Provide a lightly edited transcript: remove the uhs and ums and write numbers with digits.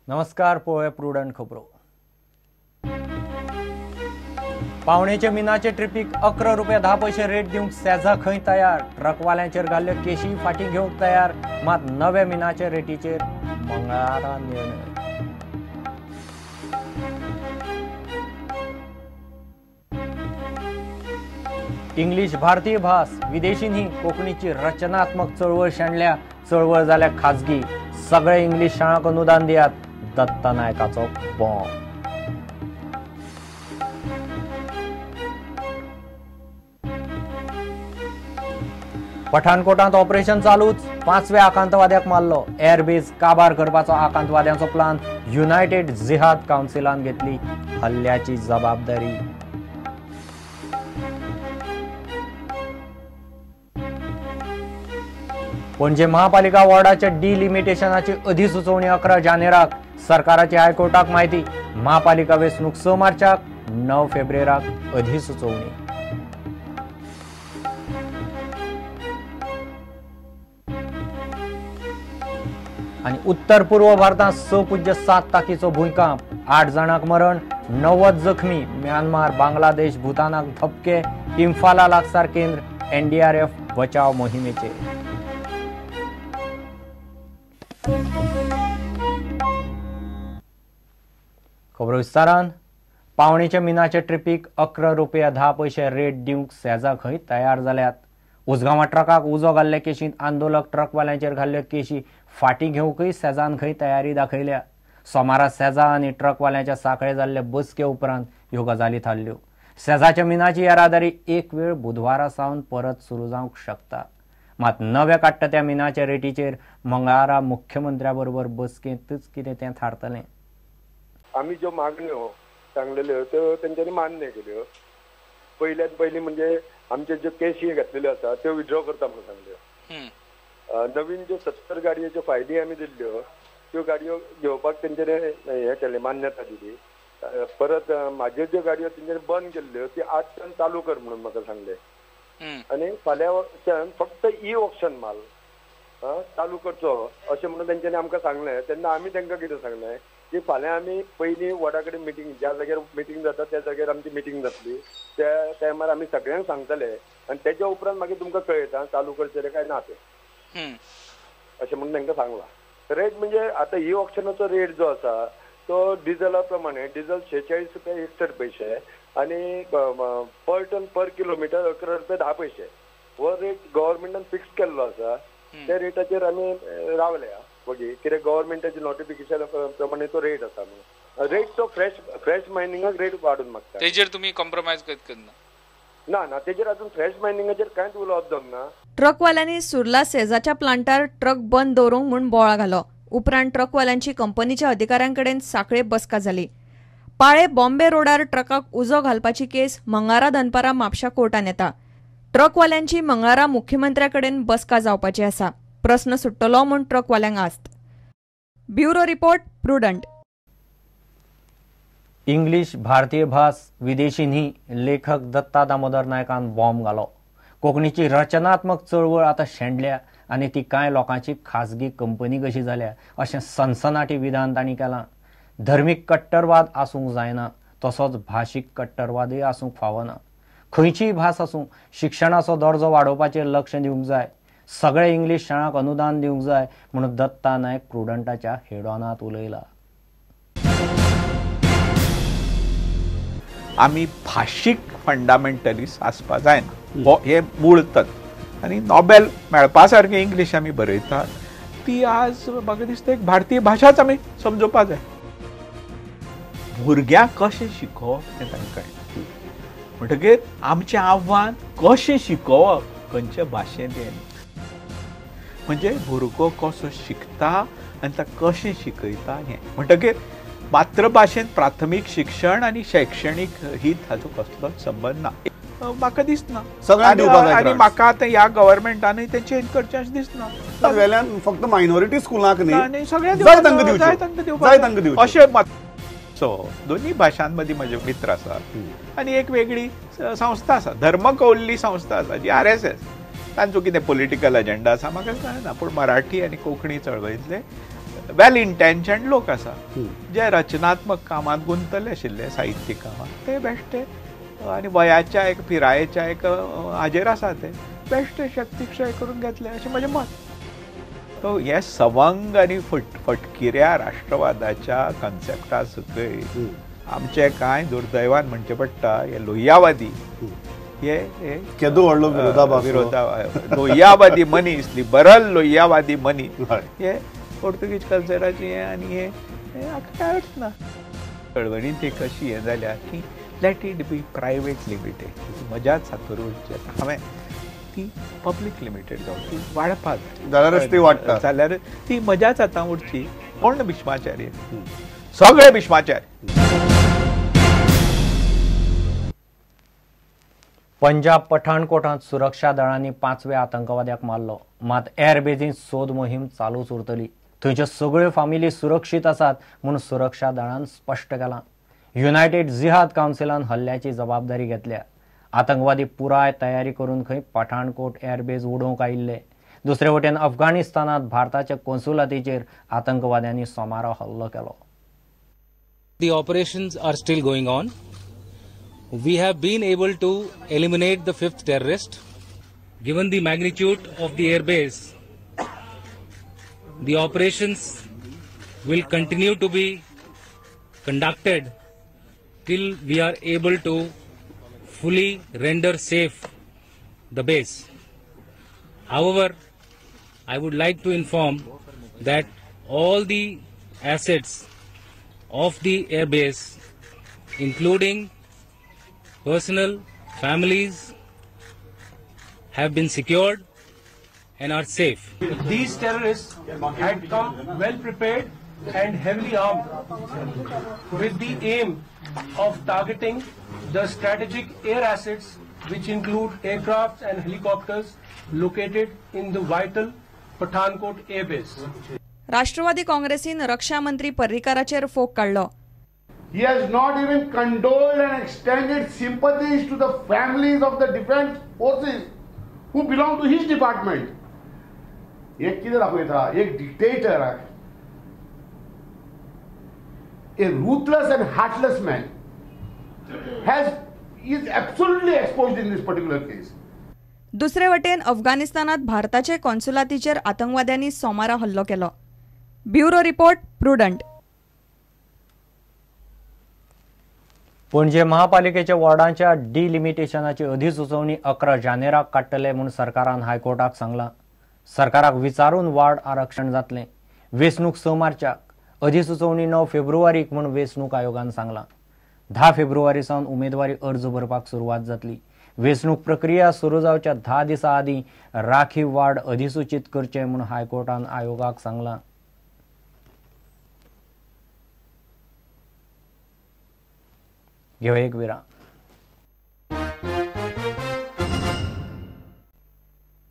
नमस्कार, पळोवया प्रुडंट खबरो. पावणेचे मिनाचे ट्रिपीक 11 रुपया 10 पैसे रेट दिवंक सेजा खंय तयार. ट्रकवाल्यांचेर घाल्ल्यो केशी फाटीं घेवंक तयार, मात नव्या मिनाचे रेटीचेर मंगळारा निर्णय. इंग्लीश भारतीय भास विदेशी न्ही, कोंकणीची रचनात्मक चळवळ शेणल्या, चळवळ जाल्या खाजगी. सगळे इंग्लीश शाळांक अनुदान दियात, दत्ता नायकाचो बॉम्ब. पठाणकोटांत ऑपरेशन चालूच, 5व्या आकांतवाद्याक मारलो. एअरबेस काबार करपाचो आकांतवाद्यांचो प्लान युनायटेड जिहाद काउन्सिलान घेतली हल्ल्याची जबाबदारी. पणजे महापालिका वॉर्डाच्या डिलिमिटेशनाची अधिसुचोवणी 11 जानेराक, सरकाराची हायकोर्टाक म्हायती. महापालिका वेंचणूक 6 मार्चाक, 9 फेब्रुवाराक अधिसुचोवणी. आनी उत्तर पूर्व भारतांत 6.7 ताकीचो भूंयकांप, 8 जाणांक मरण, 90 जखमी. म्यानमार, बांगलादेश, भूतानाक धपके. इम्फाला लागसार केंद्र एनडीआरएफ बचाव मोहिमेचे. खबरो विस्तारान. पावणेच्या मिनाचे ट्रिपीक 11 रुपया 10 पैसे रेट दिवंक सेजा खंय तयार जाल्यात. उजगांवां ट्रकाक उजो घाल्ले केशींत आंदोलक ट्रकवाल्यांचेर घाल्ल्यो केशी फाटीं घेवंकय सेजान खंय तयारी दाखयल्या. सोमारा सेजा आनी ट्रकवाल्यांच्या साखळे जाल्ले बसके उपरांत ह्यो गजाली थारल्यो. सेजाच्या मिनाची येरादारी एक वेळ बुधवारा सावन परत सुरू जावंक शकता, मात नव्या काडटा त्या मिनाच्या रेटीचेर मंगळारा मुख्यमंत्र्या बरोबर बसकेंतच कितें तें थारतलें. आमी ज्यो मागण्यो सांगलेल्यो त्यो तेंच्यांनी मान्य केल्यो. पयल्यान पयलीं म्हणजे आमचे ज्यो केशी घातलेल्यो आसा त्यो विड्रॉ करता म्हणून सांगल्यो. नवीन ज्यो 70 गाडयेच्यो फायली आमी दिल्ल्यो त्यो गाडयो घेवपाक तेंच्यांनी हें केलें, मान्यता दिली. परत म्हाज्यो ज्यो गाडयो तेंच्यांनी बंद केल्ल्यो ती आजच्यान चालू कर म्हणून म्हाका सांगलें. आनी फाल्यांच्यान फक्त ई ऑक्शन माल चालू करचो अशें म्हणून तेंच्यांनी आमकां सांगलें. तेन्ना आमी तांकां कितें सांगलें की फाल्यां आमी पयलीं वॉर्डा कडेन मिटींग, ज्या जाग्यार मिटींग जाता त्या जाग्यार आमची मिटींग जातली, त्या टायमार आमी सगळ्यांक सांगतले आनी तेच्या उपरांत मागीर तुमकां कळयता चालू करचेलें काय ना तें, अशें म्हणून तांकां सांगलां. रेट म्हणजे आतां ई ऑक्शनाचो रेट जो आसा तो डिझला प्रमाणे, डिझल 46 रुपया 61 पैसे आनी पर टन पर किलोमिटर 11 रुपया 10 पैसे हो रेट गव्हर्मेंटान फिक्स केल्लो आसा. त्या रेटाचेर आमी रावल्या वगी, कित्याक गव्हर्मेंटाचे नोटिफिकेशन प्रमाणे तो रेट आसा म्हणून. रेट तो फ्रेश मायनिंगाक रेट वाडून मागता. तेजेर तुमी कॉम्प्रोमायज करना? ना ना, तेजेर अजून फ्रेश मायनिंगाचेर कांयच उलोवप जावंक ना. ट्रकवाल्यांनी सुर्ला सेजाच्या प्लांटार ट्रक बंद दवरूंक म्हूण बोळा घालो. उपरांत ट्रकवाल्यांची कंपनीच्या अधिकाऱ्यांकडेन साखळे बसका जाली. पाळे बॉम्बे रोडार ट्रकाक उजो घालपाची केस मंगळारा दनपारा म्हापशा कोर्टान येता. ट्रकवाल्यांची मंगळारा मुख्यमंत्र्याकडेन बसका जावपाची आसा. प्रस्न सुट्टलो म्हूण ट्रकवाल्यांक आस्त. Bureau report, Prudent. English भारतीय भास विदेशी न्ही, लेखक दत्ता दामोदर नायकान बॉम्ब घालो. कोंकणीची रचनात्मक चळवळ आतां शेणल्या आनी ती कांय लोकांची खाजगी कंपनी कशी जाल्या अशें सनसनाटी विधान तांणी केलां. धर्मीक कट्टरवाद आसूंक जायना, तसोच भाशीक कट्टरवादय आसूंक फावना. खंयचीय भास आसूं, शिक्षणाचो दर्जो वाडोवपाचेर लक्ष दिवंक जाय. सगळे इंग्लीश शाळांक अनुदान दिवंक जाय म्हणून दत्ता नायक प्रुडंटाच्या हेडॉनांत उलयला. आमी भाशीक फंडामेंटलिस्ट आसपा जायना, हे मूळ तत्व. आनी नॉबेल मेळपा सारकें इंग्लीश आमी बरयतात ती आज म्हाका दिसता एक भारतीय भाशाच आमी समजोवपा जाय. भुरग्यांक कशें शिकोवप तें तांकां कळना, म्हणटकीर आमचें आव्हान कशें शिकोवप खंयच्या भाशेंत हें, म्हणजे भुरगो कसो शिकता आनी ताका कशें शिकयता हें. म्हणटकीर मातृभाशेंत प्राथमीक शिक्षण आनी शैक्षणीक हित हाचो कसलोच संबंद ना म्हाका दिसना. आनी म्हाका आतां ह्या गव्हर्मेंटानूय तें चेंज करचें अशें दिसना. वेल्यान फक्त मायनॉरिटी स्कुलांक न्ही, सगळ्यांक जाय तांकां दिवपाक अशें मत. सो दोनूय भाशां मदीं म्हजे मित्र आसात आनी एक वेगळी संस्था आसा, धर्मकौल्ली संस्था आसा जी RSS. तांचो कितें पॉलिटिकल एजेंडा आसा म्हाका कळना, पूण मराठी आनी कोंकणी चळवळींतले वेल इंटेन्शन लोक आसा जे रचनात्मक कामांत गुंतले आशिल्ले साहित्यीक कामांत ते बेश्टे आनी वयाच्या एक पिरायेच्या एक हाजेर आसा ते बेश्टे शक्तिक्षय करून घेतले अशें म्हजें मत. सो हे सवंग आनी फटकिऱ्या राष्ट्रवादाच्या कॉन्सेप्टा सकयल आमचे कांय दुर्दैवान म्हणचें पडटा हे लोहियावादी हे केदो व्हडलो विरोधाभास लोहियावादी मनीस लिबरल लोहियावादी मनीस हे पोर्तुगीज कल्चराची हे आनी हे हाका कांय अर्थ ना. चळवळीन ती कशी हें जाल्या की let it be private limited मजाच सातोर हांवें ती पब्लीक लिमिटेड जावन ती वाडपाक जाल्यारच ती वाडटा जाल्यार ती मजाच आतां उरची. कोण भीष्माचार्य सगळे भीष्माचार्य. पंजाब पठाणकोटांत सुरक्षा दळांनी 5व्या आतंकवाद्याक मारलो. मात एअरबेजींत सोद मोहीम चालूच उरतली. थंयच्यो सगळ्यो फामिली सुरक्षीत आसात म्हूण सुरक्षा दळान स्पश्ट केलां. युनायटेड जिहाद कावन्सिलान हल्ल्याची जबाबदारी घेतल्या. आतंकवादी पुराय तयारी करून खंय पठाणकोट एअरबेज उडोवंक आयिल्ले. दुसरे वटेन अफगाणिस्तानांत भारताच्या कोन्सुलातीचेर आतंकवाद्यांनी सोमारा हल्लो केलो. The operations are still going on. We have been able to eliminate the 5th terrorist. Given the magnitude of the airbase, the operations will continue to be conducted till we are able to fully render safe the base. However, I would like to inform that all the assets of the airbase, including personnel, families, have been secured and are safe. These terrorists had come well prepared and heavily armed with the aim of targeting the strategic air assets, which include aircrafts and helicopters located in the vital Pathankot Air Base. Rashtrawadi काँग्रेसीन रक्षा मंत्री पर्रीकाराचेर फोग काडलो. He has not even condoled and extended sympathies to the families of the defense forces who belong to his department. एक कितें दाखयता, एक dictator, a ruthless and heartless man is absolutely exposed in this particular case. दुसरे वटेन अफगाणिस्तानात भारताचे कॉन्सुलातीचेर आतंकवाद्यांनी सोमारा हल्लो केलो. Bureau report, Prudent. Panaji महापालिकेच्या वॉर्डांच्या डिलिमिटेशनाची अधिसुचोवणी 11 जानेराक काडटले म्हूण सरकारान हायकोर्टाक सांगलां. सरकाराक विचारून वार्ड आरक्षण जातलें. वेंचणूक 6 मार्चाक, अधिसुचोवणी 9 फेब्रुवारीक म्हूण वेंचणूक आयोगान सांगलां. 10 फेब्रुवारी सावन उमेदवारी अर्ज भरपाक सुरवात जातली. वेंचणूक प्रक्रिया सुरू जावच्या 10 दिसां आदीं राखीव वार्ड अधिसूचीत करचे म्हूण हायकोर्टान आयोगाक सांगलां. घेवया एक विराम.